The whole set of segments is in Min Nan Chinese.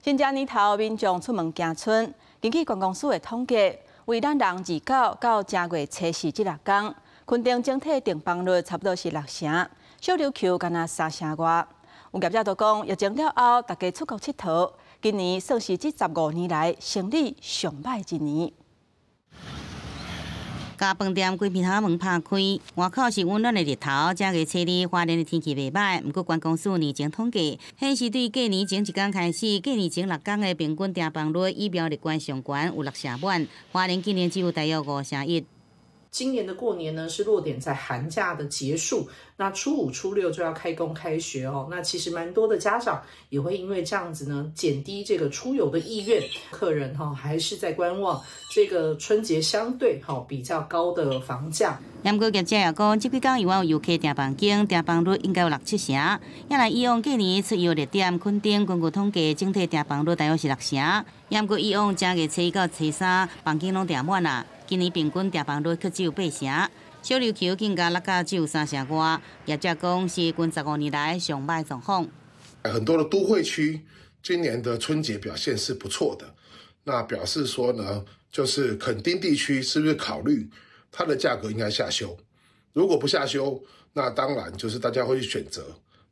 新正年頭，民眾出門行春。根據觀光署的統計，為咱人29到正月初四這六工，墾丁整體訂房率差不多是六成，小琉球干焦三成外。有業者都講，疫情了後，大家出國𨑨迌，今年算是這15年來生意上䆀一年。共飯店規片窗門拍開，外口是溫暖的日頭。正月初二，花蓮的天氣袂䆀，毋過觀光署年前統計顯示，對過年前一工開始，過年前六工的平均訂房率以苗栗縣上懸，有六成滿。花蓮今年只有大約五成一。今年的過年呢，是落點在寒假的結束，那初五、初六就要開工開學哦。那其實蠻多的家長也會因為這樣子呢，減低這個出遊的意願。客人哈還是在觀望這個春節相對哈比較高的房價。不過業者也講，這幾工猶有遊客訂房間，訂房率應該有六七成。也來以往過年出遊熱點，墾丁根據統計，整體訂房率大約是六成。不過以往正月初一到初三，房間攏訂滿啦。今年平均訂房率卻只有八成，小琉球更加落到只有三成外。業者講是近15年來上䆀狀況。很多的都會區今年的春節表現是不錯的，那表示說呢，就是墾丁地區是不是考慮它的價格應該下修？如果不下修，那當然就是大家會去選擇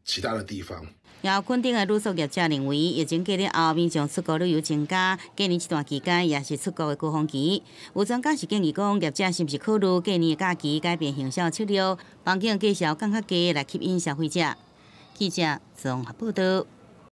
其他的地方。也有墾丁的旅宿業者認為，疫情過了後，民眾出國旅遊增加，過年這段期間也是出國的高峰期。有專家是建議講，業者是毋是考慮過年假期改變行銷策略，房間價數降較低來吸引消費者。記者綜合報道。